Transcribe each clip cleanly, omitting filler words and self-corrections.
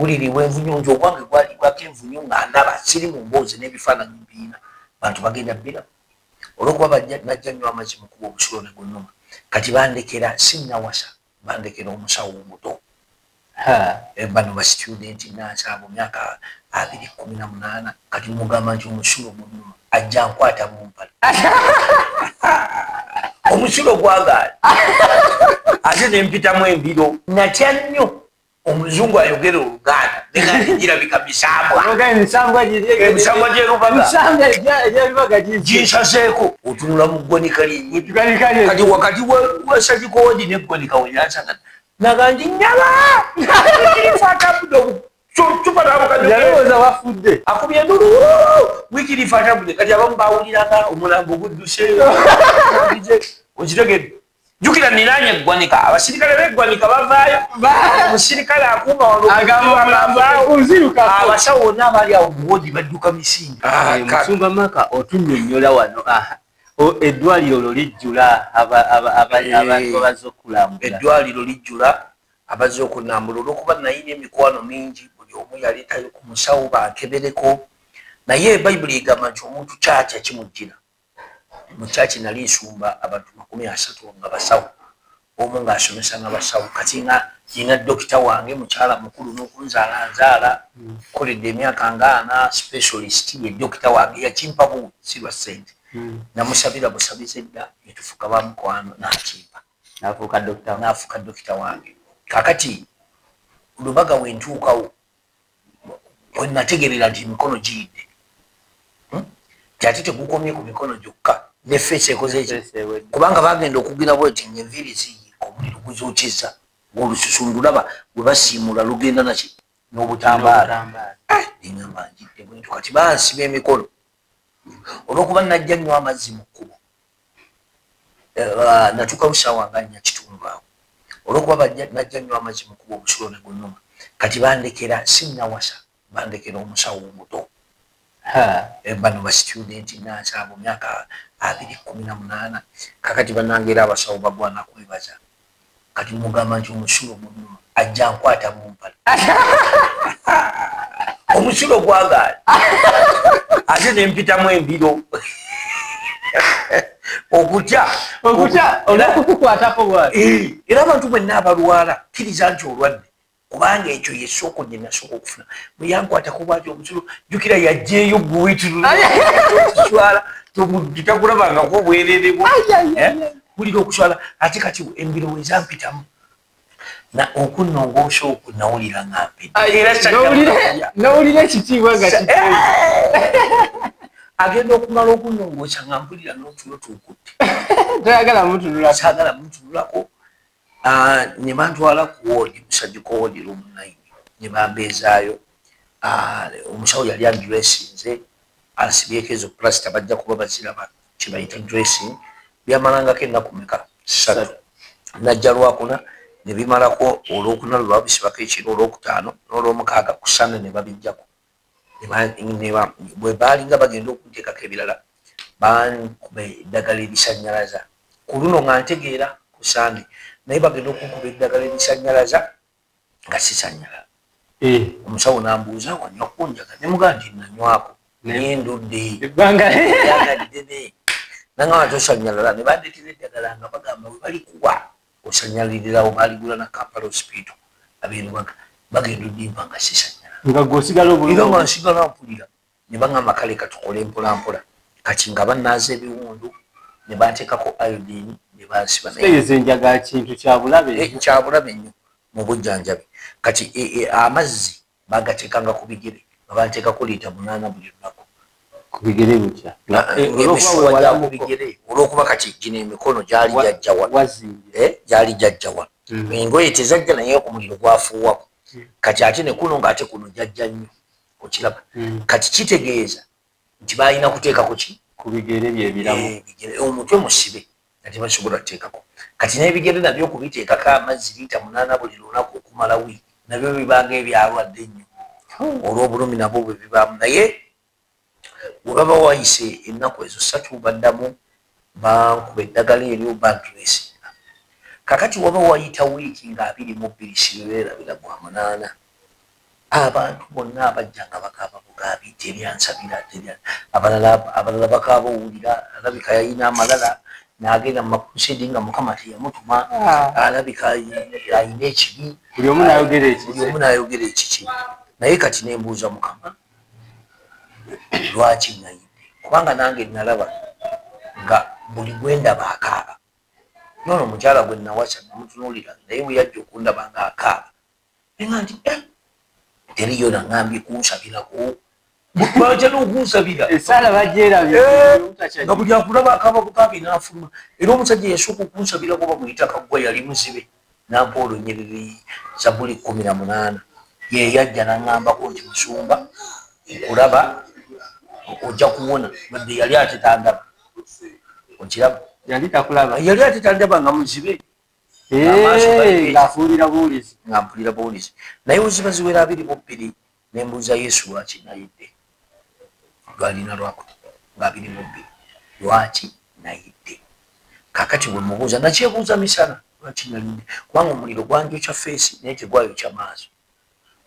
Wuliri bwenvunyu nti ogwange gwali gwako envunyu nga ndaba siri mu mboozi n'ebifaananyi mbiina, bantu bagenda bbira olwokuba najja nnyo amazzi mu kuba omusulo ne gunnuma. Kati bandekera, sinnawasa, bandekera omusawo omuto. Bano ba student nurse abo myaka 2018. Kati mugamba nti omusulo gunnuma, ajja nkwata mu mpale, omusulo gwagaala ate nempitamu embiro. Natya nnyo omuzungu ayogera Oluganda, negirabika misambwa, emisambwa gyerubaga ginsazeeko. Otunula mu ggwanika lyennyini kati wakati wa surgical ward n'eggwanika weyansanga naga nti nyaba Yalowooza wafudde. Akubye endulu wikirifa atambudde. Kati abamu bawuliranga omulambo gudduse, okitegedde? Jjukira niraanye eggwanika, abasirikale b'eggwanika bavaayo, omusirikale akuuma abasawo bonna abaali awo mu wodi badduka misinde. Musumba Maka, otunnyonnyola wano eddwaliro lwo lijjula abantu abazze okulambula. Eddwaliro lijjula abazze okunambula olwokuba nayina emikwano mingi, buli omu yaleetayo ku musawo bankebereko. Naye Bayibuli egamba nti omuntu kyakya kimujjira. Mu kyaki nali nsumba abantu 30 nga basawo, omu ng'asomesa nga basawo. Kati nga nina dokita wange mukyala mukulu n'okunzaala nzaala, koledde emyaka nga 40, specialist ye dokita wange yakimpa buwi, si lwa ssente. Namusabira busabizi edda netufuka bamukwano, n'akimpa. Nafuuka dokita. N'afuuka dokita wange. Kakati Lubaga wentuukawo wenategerera nti emikono giyidde, ti ate tegukomye ku mikono gyokka, ne face ekoze eki, kubanga bagenda okugira bweti nga enviiri ziyiika, omuliro guzokyeza ng'olususu ndulaba gwe basiimula lugenda naki n'obutambaala. Neŋamba njidde bwentu. Kati bansiba emikono olwokuba najja nnyo amazzi mu kkubo, natuuka busaawa nga 4:15 awo. Olwokuba najja nnyo amazzi mu kkubo, omusulo ne gunnuma. Kati bandekera, sinnawasa, bandekera omusawo omuto. Bano ba student nurse abo myaka 2018. Kakati bannange era abasawo bagwana kwebaza. Kati mugamba nti omusulo gunnuma, ajja nkwata mu mpale, omusulo gwagaala ate nempitamu embiro okutya. Okutya olwokukukwatako bwati. Era abantu mwenna abalwala, kkiriza nti olwadde, kubanga ekyo yesooka gye nasooka okufuna. Bwe yankwatako bwati omusulo, jjukira yajjeeyo guwitiruswala takulabangako obwerere bwo wulira okuswala. Ate kati embiro wezampitamu okunnongoosa okwo, nawulira nga mpedde. Nawulira ekitiibwa nga Agenda okumala okunnongoosa nga mpulira n'otulo tukutte. Toyagala mutunulako. Saagala mutunulako. Ne bantwala ku ward, mu surgical ward room 9, ne bambeezaayo. Omusawo yali andressinze, ansibyeko ezo plaster, bajja kuba baziraba kyebayita dressing. Byamalangako ennaku meka? 3. Najja Lwakuna ne bimalako Olwokuna lwe babisibako ekiro, Olwokutaano n'Olwomukaaga, ku Sande ne babijjako. Bwe baalinga bagenda okunteekako ebirala, bankuba eddagala erisannyalaza ku luno nga ntegeera ku Sande, naye bagenda okunkuba eddagala erisannyalaza nga sisanyalala. Omusawo n'ambuuza, "Wanywa kunjaga?" Ne mugamba nti nanywako naye ndudde ebbanga ddene. Nangamba tosanyalala. Ne bandeetera eddagala nga bagamba bwe balikuwa osanyalirirawo, baligula na Kampala Hospital abeerubaga. Bagenda oddimba nga sisanyalala. Nga gwe osigala Era obulungi. Nga nsigala mpulira. Ne baŋŋamba, "Kale katukole mpola mpola." Kati nga bannaaza ebiwundu ne banteekako iodine ne bansiba. Naye Kitegeeza enjaga kintu kya bulabe. Kyabulabe nnyo mu bujjanjabi. Kati amazzi bagateekanga ku bigere nga banteekako liita 8 buli lunaku. Ku bigere butya? Emisuwa gya ku bigere, olwokuba kati gino emikono gyali jajja wano. Wazimbye. Gyali jajja wano, engoye tezajja naye omuliro gwafuuwako. Kati ate ne kuno ng'ate kuno jajja nnyo, okiraba? Kati kitegeeza nti balina kuteekako ki? Ku bigere byebiramu. Bigere. Omutwe musibe nga tebasobola kuteekako. Kati n'ebigere nabyo okubiteekako amazzi liita 8 buli lunaku okumala wiiki, nabyo bibanga ebyalwadde ennyo olw'obulumi nabwo bwe bibaamu. Naye bwe baba wayise ennaku ezo 3, baddamu bankuba eddagala eryo, bandressinga. Kakati waba wayita wiiki nga 22, sibeerabira, gwa 8. Abantu bonna abajja nga bakaaba bugaabi, teryansabira, abalala bakaaba owulira alabika yalina amalala n'agenda mu makrusedi nga Mukama teyamutuma, alabika ayina ekibi. Buli omu n'ayogera ekiki. Buli omu n'ayogera ekiki. Naye kati nembuuza Mukama lwaki nayidde, kubanga nange nalaba nga buli gwendaba akaaba. Nono omukyala gwe nawasa namutunuulira, naye bwe yajja okundaba nga akaaba, nenga nti teriyo naŋambye kunsabirako, batya n'okunsabira. Esaala bagyerabye. Nga buli akulaba akaaba bukaabi n'afuluma. Era omusajja yasooka okunsabirako bamuyita Kaggwa, yali muzibe, nampa olunyiriri Zabuli 18. Ye yajja naŋŋambako nti musumba nkulaba ojja kuwona, wadde yali ate tandaba. Okiraba? Yali takulaba. Yali ate tandaba, nga muzibe. Ng'afuulira buwulizi. Nga mpulira buwulizi. Naye weziba ziwera 22 nembuuza Yesu lwaki nayidde. Lwalina lwakuti nga 22, lwaki nayidde? Kakati bwe mubuuza, nakyebuuza misana lwaki nalidde, kubanga omuliro gwanjokya face naye tegwayokya maaso,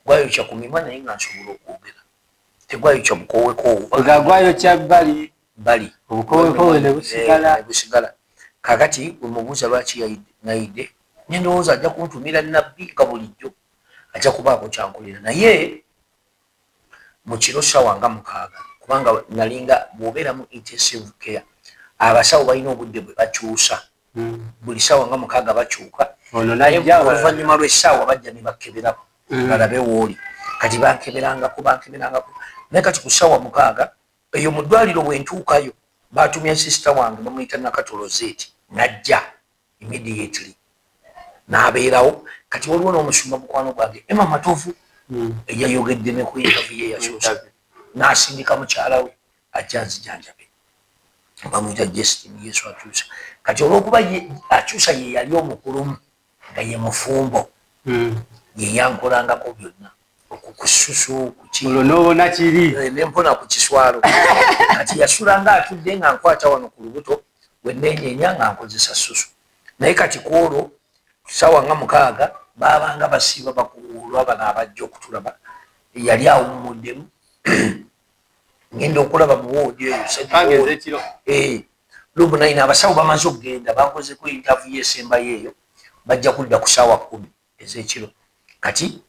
gwayokya ku mimwa naye nga nsobola okwogera, tegwayokya bukowekoowo. Nga gwayokya bbali. Bali. Obukowekowe ne busigala. Ne busigala. Kakati bwe mubuuza lwaki nayidde, nendowooza ajja kuntumira nabbi nga bulijjo, ajja kubaako kyankolera. Naye mu kiro sawa nga 6, kubanga nalinga bw'obeera mu intensive care abasawo balina obudde bwe bakyusa, buli sawa nga 6 bakyuka. Oluvannyuma lw'essaawa bajja ne bakkeberako balabe wooli. Kati bankeberangako bankeberangako, naye kati ku ssaawa 6 eyo mu ddwaliro bwe ntuukayo, batumya sister wange bamuyita Nakatolozeti, najja immediately n'abeerawo. Kati waliwo n'omusumba mukwano gwange Emma Matovu eyayogedde ne ku interview ye yasoose, n'asindika mukyala we ajja nzijanjabe, bamuyita Justin Yesu Akyusa. Kati olwokuba Akyusa ye yali omukulumu nga ye mufumbo, ye yankolangako byonna okukususu. Olwo n'obona kiri. Nempona ku kiswalo. Kati yasulanga atudde nga nkwata wano ku lubuto, wennenyenya nga nkozesa susu. Naye kati ku olwo sawa nga 6 babanga basiiba bakuwulwa bano abajja okutulaba, yali awummuddemu. Ngenda okulaba mu woodi eyo room 9, abasawo bamaze okugenda, bankozeko interview yesembayo eyo, bajja kudda ku saawa 10 ez'ekiro. Kati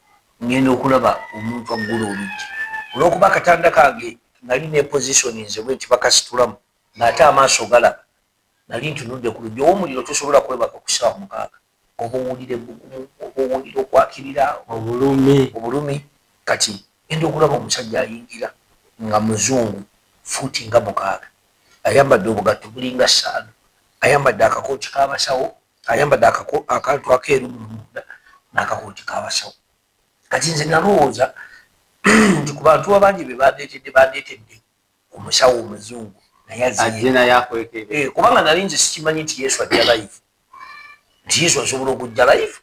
ngenda okulaba omuntu aggula oluggi, olwokuba akatanda kange nali ne position nze bwe nti bakasitulamu ng'ate amaaso galaba, nali ntunudde ku luggi. Ow'omuliro tosobola kwebaka ku ssaawa 6, oba owulira ebbugumu, oba owulira okwakirira. Obulumi. Obulumi. Kati ngenda okulaba omusajja ayingira nga muzungu, fuuti nga 6, ayambadde obugatto bulinga ssaano, ayambadde akakooti k'abasawo, ayambadde akantu akeeru munda n'akakooti k'abasawo. Kati nze nalowooza nti ku bantu abangi be bandeetedde, bandeetedde omusawo omuzungu naye azze naye akwekere. Kubanga nali nze sikimanyi nti Yesu ajja live, nti Yesu asobola okujja live.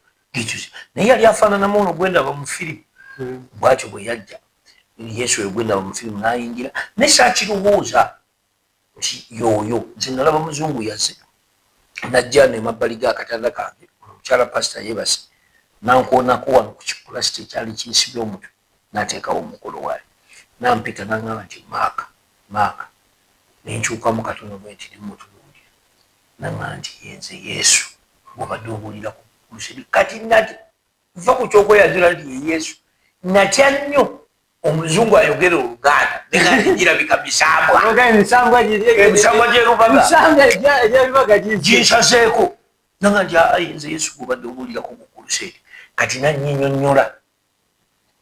Naye yali afaananamu ono gwendaba mu firimu. Bwatyo bwe yajja Yesu oyo gwendaba mu firimu n'ayingira, naye saakirowooza nti yoyo. Nze nalaba muzungu yazze, najja nemabbali g'akatanda kange, omukyala pasita yeebase, nankoonako wano ku kipulasita ekyali kinsibye omutwe, n'ateekawo omukolo waayo, nampita naŋŋamba nti Maaka, Maaka. Nenkyukamu katono bwe nti nemutunuulira, naŋŋamba nti yenze Yesu gw'obadde obuulira ku luseri. Kati nati nva ku kyokweyanjula nti ye Yesu, natya nnyo omuzungu ayogera Oluganda, girabika misambwa, emisambwa gy'erubaga ginsazeeko. Nanga nti ayinza Yesu gwobadde obuulirako ku luseri. Kati nannyinyonnyola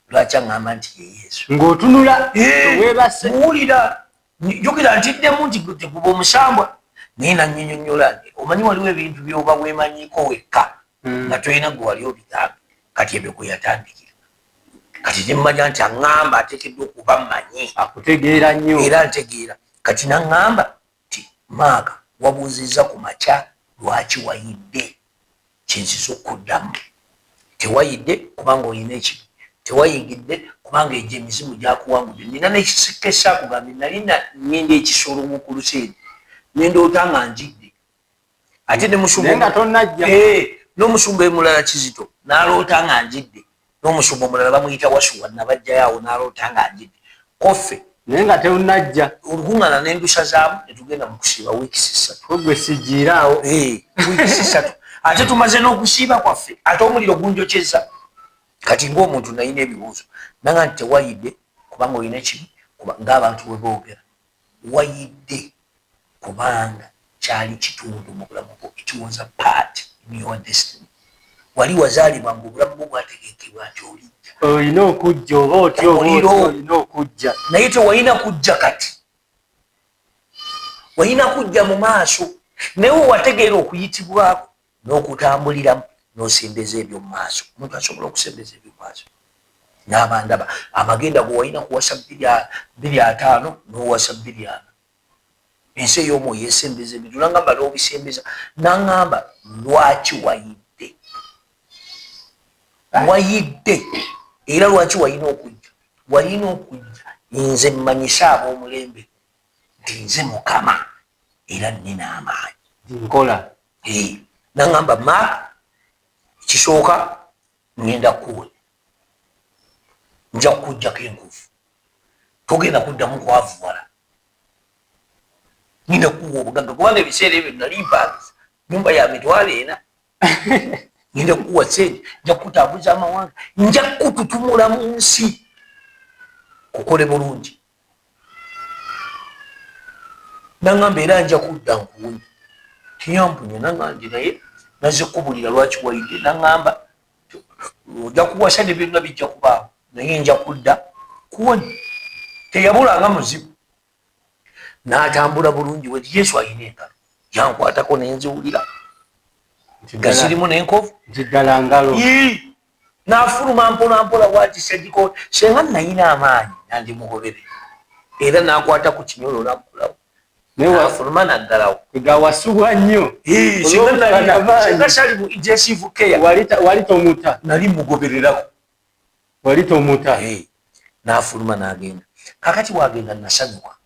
lwaki aŋŋamba nti ye Yesu. Ng'otunula weebase. Muwulira jjukira ntiddemu nti teguba omusambwa, naye nannyinyonnyola nti omanyi waliwo ebintu by'oba weemanyiiko wekka nga tolina gwe wali obigambe. Kati ebyo kwe yatandikira. Kati nemmanya nti aŋŋamba ateekeddwa okuba mmanyi, akutegeera nnyo. Era ntegeera. Kati naŋŋamba nti Maaka, wabuuzizza ku makya lwaki wayidde, kyenziza okuddamu. Tewayidde kubanga olina ekibi, tewayingidde kubanga egyo emizimu gyakuwangudde. Nina nekisika esakugambye, nali ngenda ekisolo mu kuluseeri nendoota nga njidde, ate nga tonnajja. N'omusumba emulala Kizito n'aloota nga njidde. N'omusumba omulala bamuyita Wasuwa, nabajjayo awo n'aloota nga njidde koffe. Naye nga teunajja. Olukuŋŋaana n'endusazaamu ne tugenda mu kusiiba wiikisi 3. Gwe sijiiraawo. Wiikisi 3 ate tumaze n'okusiiba kwaffe, ate omuliro gunjokyeza. Kati ng'omuntu nalina ebibuuzo, nanga nti tewayidde kubanga olina ekibi, ng'abantu bwe boogera. Wayidde kubanga kyali kitundu mu bulamu bwo. It was a part in your destiny. Wali wazaalibwa ng'obulamu bwo bwategekebwa nti olijja. Olina okujja oba otya oba otya olina okujja. Naye tewalina kujja kati, walina kujja mu maaso. Naye wewategeera okuyitibwako n'okutambuliramu n'osembeza ebyo mu maaso. Omuntu asobola okusembeza ebyo mu maaso n'abandaba amagenda gwe walina kuwasa 250 n'owasa 400. Ensi ey'omwoyo esembeza ebintu. Nangamba n'obisembeza, nangamba lwaki wayidde, wayidde era lwaki walina okujja. Walina okujja nze mmanyise ab'omulembe nti nze Mukama era nnina amaanyi nkola. Nangamba Mark, kisooka ngenda kukuwonya, nja kukuggyako enkovu, togenda kuddamu kwavuwala, ngenda kukuwa obugagga, kubanga ebiseera ebyo nali mpangisa nyumba ya 400,000. Ngenda kukuwa ssente, nja kukutambuza amawanga, nja kukututumula mu nsi kukole bulungi. Nangamba era nja kudda nkuwonye. Tiyampunye, nangamba nti naye nazze kukubulira lwaki wayidde. Nangamba ojja kuwasa ne byonna bijja kubaawo, naye nja kudda kuwonye. Teyabulanga muzibu, n'atambula bulungi. We Yesu alina engalo, yankwatako ne nziwulira nga zirimu n'enkovu. Nti ddala ngalo. N'afuluma mpola mpola bw'ati surgical. Senga nalina amaanyi nandimugoberera, era n'akwata ku kinyolo n'aggulawo, n'afuluma n'aggalawo. Nga wasubwa nnyo. Senga sali mu intensive care, wali tomuta. Nali mugobererako. Wali tomuta. N'afuluma n'agenda. Kakati wagenda nasanyuka,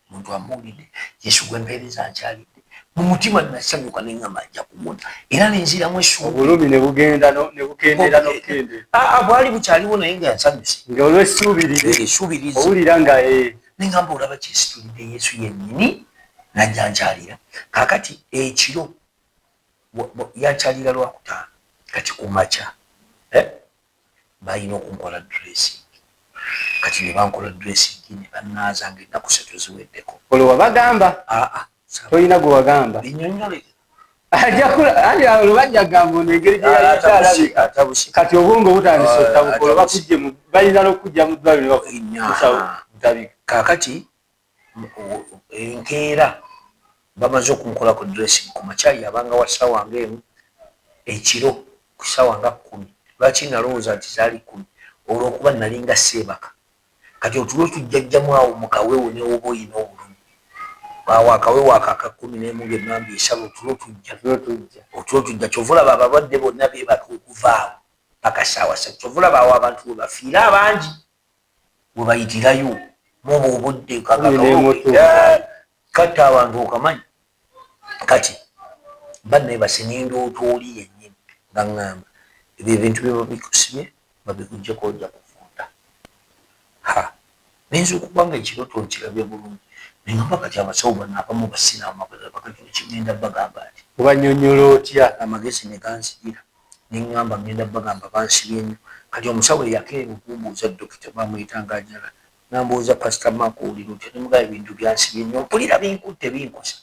muntu amuwulidde, Yesu gwe mpeereza nkyalidde. Mu mutima nasanyuka ne ŋŋamba nja kuwona, era ne nziramu essuubi. Obulumi ne bugenda ne bukendera n'okukendera. Bwali bukyaliwo naye nga nsanyuse. Nga olw'essuubi liri. Essuubi lizze. Owulira nga, Ne ŋŋamba olaba kyesitulidde Yesu yennyini najja nkyalira. Kaakati ekiro yankyalira Lwakutaano, kati ku makya balina okunkola dressing. Kati ne bankola dressing ne bannaaza nga ennaku 3 ziweddeko. Olwo wabagamba? Tolina gwe wagamba? Binnyonnyole. Olwo bajja kugamba ono engeri gye yali alabika. Kati obwongo butandise ottabuka, olwo bakujje bayinza n'okukujja mu ddwaliro ne bakussa butabika. Kaakati enkeera bamaze okunkolako dressing ku makya, yabanga wa ssaawa ng'emu ekiro ku ssaawa nga 10. Lwaki nalowooza nti zaali 10? Olw'okuba nalinga seebaka. Kati otulo tujjajjamu awo mu kaweewo ne woba oyina obulumi. Awo akaweewo ako aka 11 ng'emmambi esaba otulo tujja. Otulo tujja. Ky'ova olaba abalwadde bonna beebaka okuva awo paka ssaawa 3. Ky'ova olaba awo abantu we bafiira abangi we bayitirayo mubo obudde katta abantu okamanyi. Kati banneebase n'endoota oli yennyini nga ŋŋamba ebyo ebintu bye babikusibye babikuggyeko ojja kuvunda. Nayinza okuba nga ekirooto nkirabye bulungi, ne ŋŋamba kati abasawo bano abamu basina bakati kigenda bagamba nti obannyonnyola otya? Amagezi ne ganzijira ne ŋŋamba ŋŋenda bagamba bansibye nnyo. Kati omusawo eyakeera okumbuuza, dokita bamuyitanga Ajala, n'ambuuza Pastor Mark owulira otya? Ne mugamba ebintu byansibye nnyo, mpulira binkutte binkosa,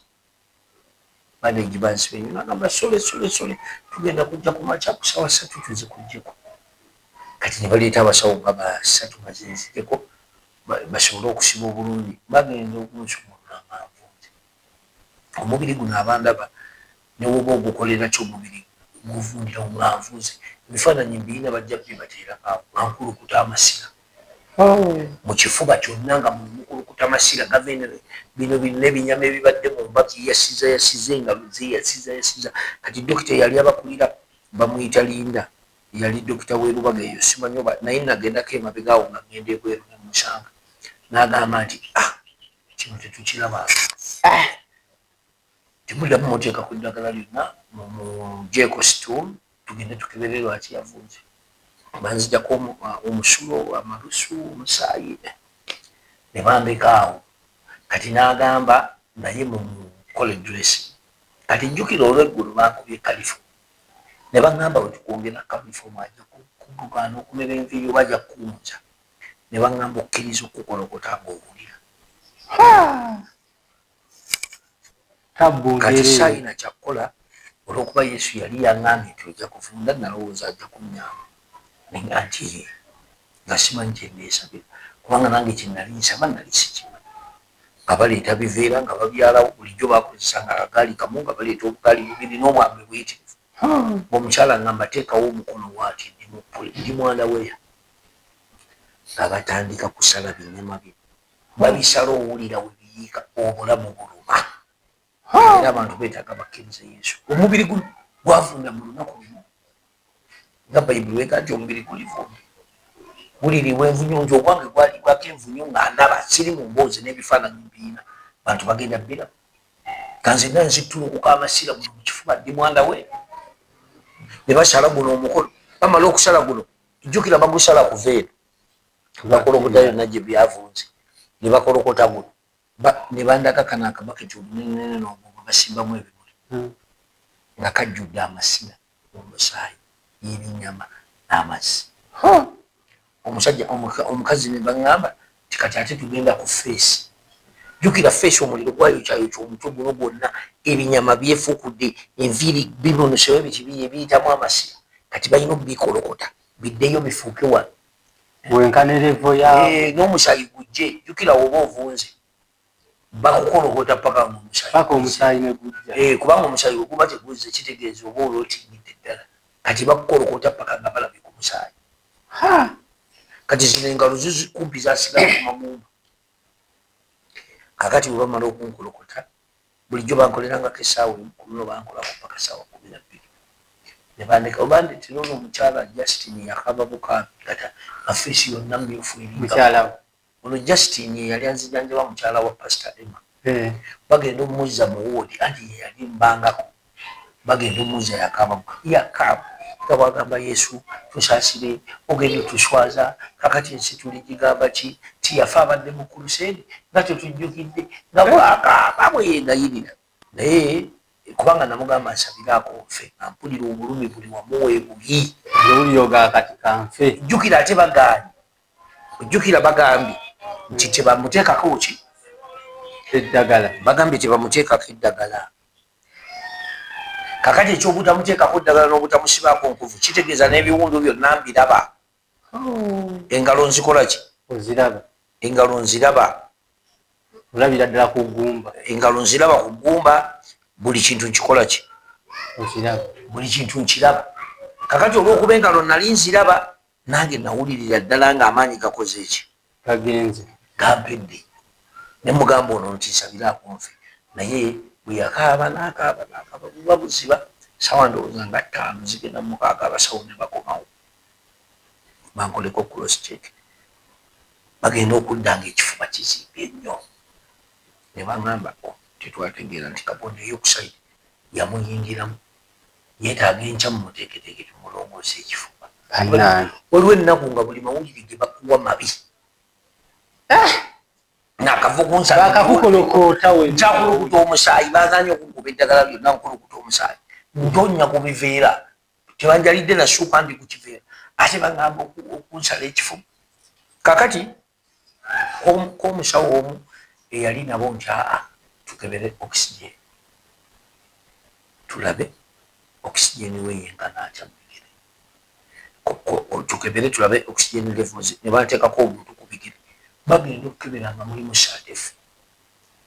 bandage bansibye nnyo. N'agamba sole sole sole, tugenda kujja ku makya ku ssaawa 3 tuzikuggyeko. Kati ne baleeta abasawo nga 3 bazinzireko basobole okusiba obulungi. Bagenda okunsumulula nga nvunze omubiri guno, abandaba ne woba ogukolera ki omubiri guvundirawo nga nvunze. Ebifaananyi mbirina bajja bibateerako awo nga nkulukuta amasira mu kifuba kyonna, nga mukulukuta amasira gava bino bino ebinyama ebibadde mu mba byeyasiza yasiza engalo zeyasiza yasiza. Kati dokita yali abakulira bamuyita Linda, yali dokita w'e Lubaga eyo simanyi oba naye nagendako emabega awo nga ŋŋenda ebweru ne musanga, n'agamba nti kino tetukiraba, temuddamu muteeka ku ddagala lyonna, muggyeko stool tugende tukebere lwaki yavunze. Banzijako omusulo, amalusu, omusaayi, ne bambekaawo. Kati n'agamba naye mumukole dressing. Kati jjukira olweggulo bankubye kalifo, ne baŋŋamba bwe tukwongera kalifo ajja kugaana okumera enviiri oba ajja kukuwunza. Ne baŋŋamba okkiriza okukolokota ng'owulira. Kati saayina kyakkola olw'okuba Yesu yali yaŋŋambye nti ojja kufunda, nalowooza ajja kunnyamba. Naye nti nga simanyi kye nneesabira, kubanga nange kye nali nsaba nali sikimanyi. Nga baleeta biveera nga babyalawo, bulijjo bakozesanga akagaali kamu nga baleeta obugaali bubiri n'obwambe buyitirivu. Omukyala ngamba teekawo omukono waati ndi mwana weya. Nga batandika kusala binyama bino, babisala owulira we biyiika, obulamu buluma. Era abantu beetaaga bakkirize Yesu. Omubiri guno gwavunda mu lunaku lumu, nga Bayibuli wega nti omubiri gulivunda, guliriibwa envunyu. Nti ogwange gwaliibwako envunyu nga ndaba, siri mu mboozi n'ebifaananyi mbiina, bantu bagenda bbiraba. Kanze nga nzittulukuka amasira guno mu kifuba, ndi mwana we. Ne basala guno omukono, bamala okusala guno, jjukira bagusala kuva eno, bakolokota yonna gye byavunze, ne bakolokota guno, ne bandaga kano akabaketi obunenenene obwo bwe basimbamu ebimuli, nga kajjudde amasira, omusaayi, ebinyama n'amazzi. Omusajja omukazi ne baŋŋamba nti kati ate tugenda ku face. Jjukira face omuliro gwayokyayokya omutwe guno gwonna, ebinyama byefuukudde, enviiri bibunusewo, ebiti biyitamu amasira. Kati balina okubikolokota biddeyo bifuuke wano n'omusaayi gujje. Jjukira woba ovunze bakukolokota paka ng'omusaayi negujja, kubanga omusaayi bwe guba teguzze kitegeeza oba olwotingidde ddala. Kati bakukolokota paka nga balabye ku musaayi. Kati zino engalo kumpi zasigala ku magumba. Kakati bwe bamala okunkolokota, bulijjo bankolerangako essaawa emu, ku luno bankolako paka ssaawa 12. Ne bandeka obandeetera ono omukyala Justin, yakaba bukaabi kata afeesi yonna myufu eringa. Ono Justin yali anzijanjaba, mukyala wa Pastor Emma. Bagenda omuzza mu woodi, anti ye yali mbangako. Bagenda omuzza yakaaba, yakaaba nga bwagamba Yesu tusaasire, ogenda otuswaza, kakati ensi tuligigamba ki ti yafa abadde mu crusade nga tetujjukidde, nga bwakaaba bwe yeegayirira. Naye kubanga namugamba nsabiraako nfe, nga mpulira obulumi buli wamu weebuli. Jjukira ate bagaanye, ojjukira bagambye nti tebamuteekako ki eddagala, bagambye tebamuteekako eddagala. Kakati ekyobutamuteekako ddagala n'obutamusibaako nkuvu kitegeeza n'ebiwundu byonna mbiraba. Engalo nzikola ki? Oziraba. Engalo nziraba. Olabira ddala ku ggumba. Engalo nziraba ku ggumba, buli kintu nkikola ki? Oziraba. Buli kintu nkiraba. Kakati olw'okuba engalo nali nziraba, nange nawulirira ddala ng'amaanyi gakoze eki? Gagenze. Gampedde. Ne mugamba ono nti nsabiraako nfe. Naye bwe yakaaba n'akaaba n'akaaba buba buziba, ssaawa ndowooza nga 5 zigenda 6 abasawo ne bakomawo. Bankoleko cross check. Bagenda okudda ng'ekifuba kizimbye nnyo. Ne baŋŋamba tetwategeera nti carbon dioxide yamuyingiramu, yeetaaga enkya mumuteeketeeke tumulongoose ekifuba. Waliwo ennaku nga buli mawulire ge bakuwa mabi. Nkakulukuta omusaayi, bagaanye okunkuba eddagala lyonna, nkulukuta omusaayi, ntonya ku biveera, tebanjalidde na ssuuka ndi ku kiveera, ate baŋŋamba okunsala ekifuba. Kakati k'omusawo omu eyali nabo nti aa tukebere oxygen, tulabe oxygen we yenkana atya mu bigere, tukebere tulabe oxygen levels. Ne banteekako obuntu ku bigere, bagenda okukebera nga mulimu 34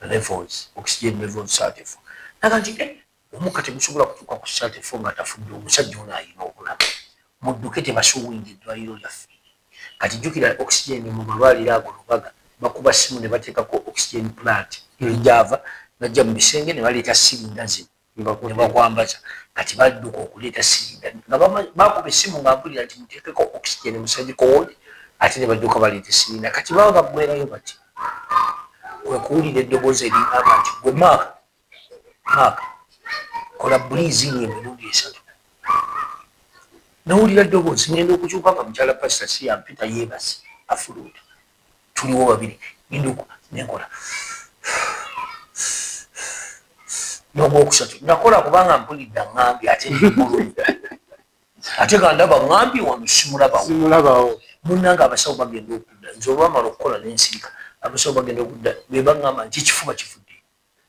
levels, oxygen levels 34. Naga nti omukka tegusobola kutuuka ku 34 nga tafudde, omusajja ono alina obulamu, mudduke tebasuwinga eddwaliro lyaffe. Kati jjukira oxygen mu malwaliro ago Lubaga bakuba simu ne bateekako oxygen plant ejava najja mu bisenge ne baleeta sirinda zino ne bakwambaza. Kati badduka okuleeta sirinda nga bakuba essimu nga mpulira nti muteekeko oxygen mu surgical ward, ate ne badduka baleeta sirinda. Kati baba baggwerayo bati kwe kuwulira eddoboozi eringamba nti gwe Mark, Mark kola breathing emirundi 3. Nawulira ddoboozi, ngenda okukyuka nga mukyala pasita si yampita, yeebase afuluuta, tuliwo babiri. Ngenda nenkola n'ogwokusatu nakola kubanga mpulidde aŋŋambye, ate ndimulumi, ate nga ndaba ŋŋambye wano simulabawo. Munnange, abasawo bagenda okudda, nze olwamala okukola nensirika, abasawo bagenda okudda be baŋŋamba nti ekifuba kivudde,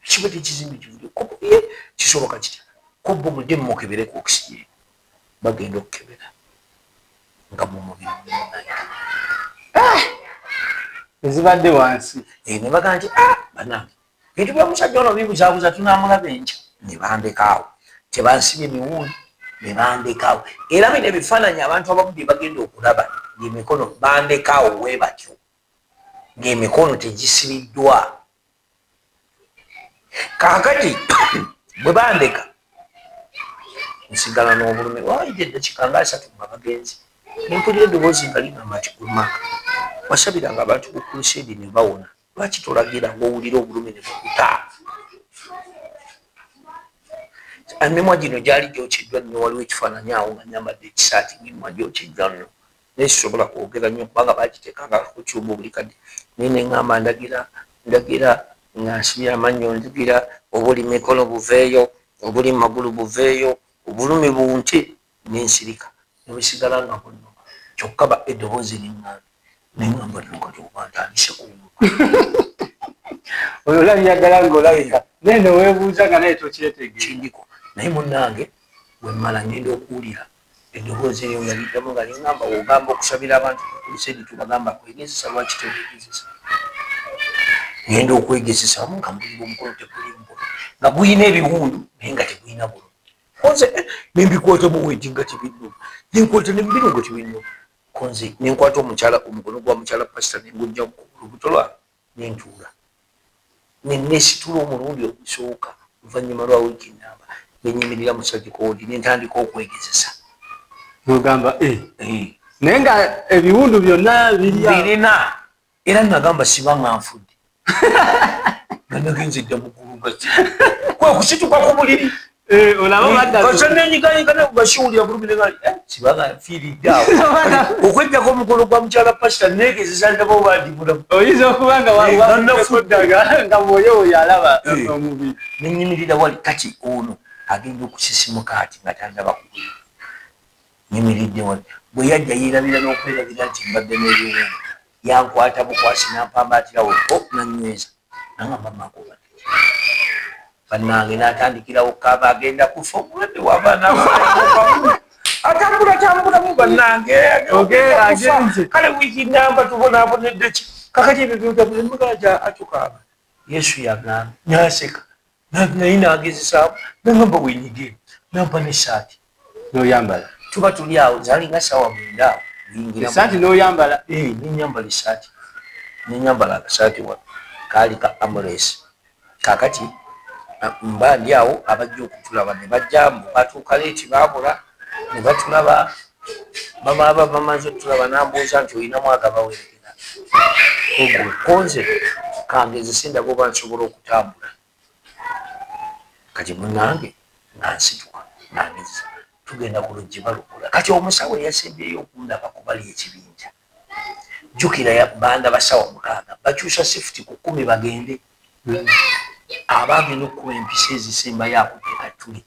kiba tekizimbe kivudde. Ye kisoboka kitya? Ko bo mudde mumukebereko oxygen. Bagenda okukebera nga mu mubiri mulimu Ezibadde wansi. Ne bagamba nti, "Ah, bannange, bintu bya musajja ono bibuzaabuza, tunamulaba enkya." Ne bandekaawo, tebansibye miwuuli, ne bandekaawo. Era bino ebifaananyi abantu abamu bye bagenda okulaba ng'emikono bandekaawo we batyo, ng'emikono tegisibiddwa. Kaakati bwe bandeka nsigala n'obulumi. Wayita eddakiika nga 30 nga bagenzi, nempulira eddoboozi nga ligamba nti, "Gumaka wasabiranga abantu ku crusade ne bawona, lwaki tolagira ng'owulira obulumi ne bukuta?" Emimwa gino gyali gyokyeddwa nnyo. Waliwo ekifaananyi awo nga nyambadde ekisaati, emimwa gyokyeddwa nno, naye sisobola kwogera nnyo kubanga bagitekanga ku kyuba buli kadde. Naye neŋŋamba, ndagira, ndagira nga nsibye amannyo, nzigira obuli mikono buveeyo, obuli magulu buveeyo, obulumi bunte. Nensirika nebusigala nga bunnuma, kyokka ba eddoboozi liŋŋambye. Neŋŋamba nokati oba ntandise kuwuluma. Oyo olabyagala ngaolabika naye neweebuuza nga naye tokyetegeera. Kindiko. Naye munnange, bwemmala ngenda okuwulira eddoboozi eryo nga liddamu nga liŋŋamba, "Ogamba okusabira abantu ku crusade tubagamba kwegezesa, lwaki tewegezesa?" Ngenda okwegezesa wamu nga mbulira omukono teguli mukono nga guyina ebiwundu naye nga tegulina bulumi. Konze nembikwatamu weti nga tebinnuma, nenkwata nemubiri nga tebinnuma. Konze nenkwata omukyala, omukono gwa mukyala pasita nengujja ku lubuto lwange, nentuula nenesitula omulundi ogusooka oluvannyuma lwa wiiki namba, nenyimirira mu surgical ward, nentandika okwegezesa. Nogamba, "Eh." Naye nga ebiwundu byonna biri awo. Birina. Era nagamba siba nga nfudde nga nagenze dda muggulu, nga kwe kusituka ku buliri. Eh, olaba badda. Nenyiganyiga basiwulira bulumi, sibanga nfiiridde awo. Okwejjako omukono gwa mukyala pasita negezesa ndaba oba ndi mulamu. Oyinza okuba nga Eh, nga nafudde. nga mwoyo oyo alaba Eh. omubiri. Nenyimirira wali. Kati ono agenda okusisimuka ati nga tandaba ku buliri, nyimiridde wali. Bwe yajja yeerabira n'okwerabira nti mbadde n'ebiwundu, yankwata bukwasi nampambaatirawo o nanyweza, nangamba, "Makubadde bannange." N'atandikirawo kaaba, agenda kufa omulwadde w'abaana atambula tambulamu, bannange. Oge- agenda kufa. Agenze. Kale wiiki namba tubonaabonedde ki? Kakati ebyo byotamugaja atukaaba, Yesu yagamba naseka naye nagezesaamu, nagamba wenyige, nampa nesaati. Noyambala. Tuba tuli awo, zalinga sawa 9 awo yingira. Esaati noyambala. Eh, nenyambala esaati, nenyambala akasaati wano kaali ka amores. Kakati mba ndi awo, abajja okutulaba ne bajja mbu batuuka late, baabula ne batulaba. Bamaba bamaze otulaba, nambuuza nti, "Olinamu agabawerekera?" Ogwe konze kangezese ndaba oba nsobola okutambula. Kati munange nga nsituka nangezesa, tugenda ku luggi balukula. Kati omusawo eyasembyeyo okundaba kubali ekibinja, jjukira banda basawo 6 bakyusa shift ku 10 bagende, abagenda okukuba empisa ezisembayo akutte katuli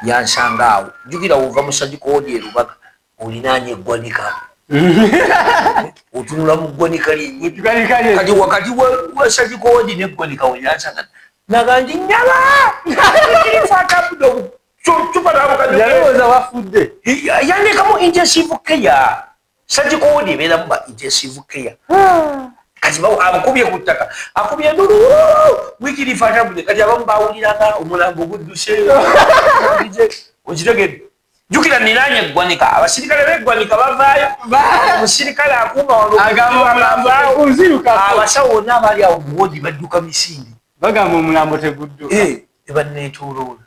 yansanga awo. Jjukira wova mu surgical ward e Lubaga, olinaanya eggwanika, otunula mu ggwanika lyennyini. Kati wakati wa surgical ward n'eggwanika we yansanga, naga nti, "Nyaba kirifaatambudde." Yalowooza wafudde. Yandekamu intensive care. Surgical ward ebeeramu ba intensive care. Kati abukubye ku ttaka, akubye endulu, wikirifa atambudde. Kati abamu bawuliranga omulambo gudduse, okitegedde? Jjukira niraanye eggwanika, abasirikale b'eggwanika bavaayo, omusirikale akuuma wano. Agamba omulambo teguzirukako. Abasawo bonna abaali awo mu ward badduka misinde. Bagamba omulambo tegudduka. Ne banneetooloola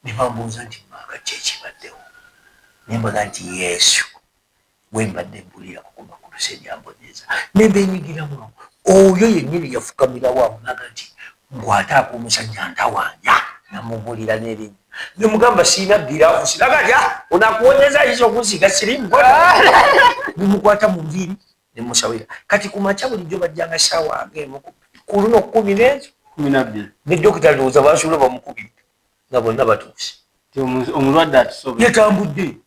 ne bambuuza nti, "Maaka, ki ekibaddewo?" Nembaga nti, "Yesu bwe mbadde mpulirako ku makulusa eryambonyeza." Nembenyigiramu awo, oyo yennyini yafukamirawo awo naga nti, "Nkwataako omusajja ntawaanya." Namubulira n'erinnya, nemugamba siina giraavusi, nagati onakuwonyeza ayinza okunsiiga sirimu. Nemukwata mu nviiri, nemusawira. Kati ku makya bulijjo bajjanga saawa ngemu ku luno 10 n'ezo. 12. Ne dokita ndowooza basuula bamukubidde nga bonna batuuse. Omulwadde atusobe. Yatambudde.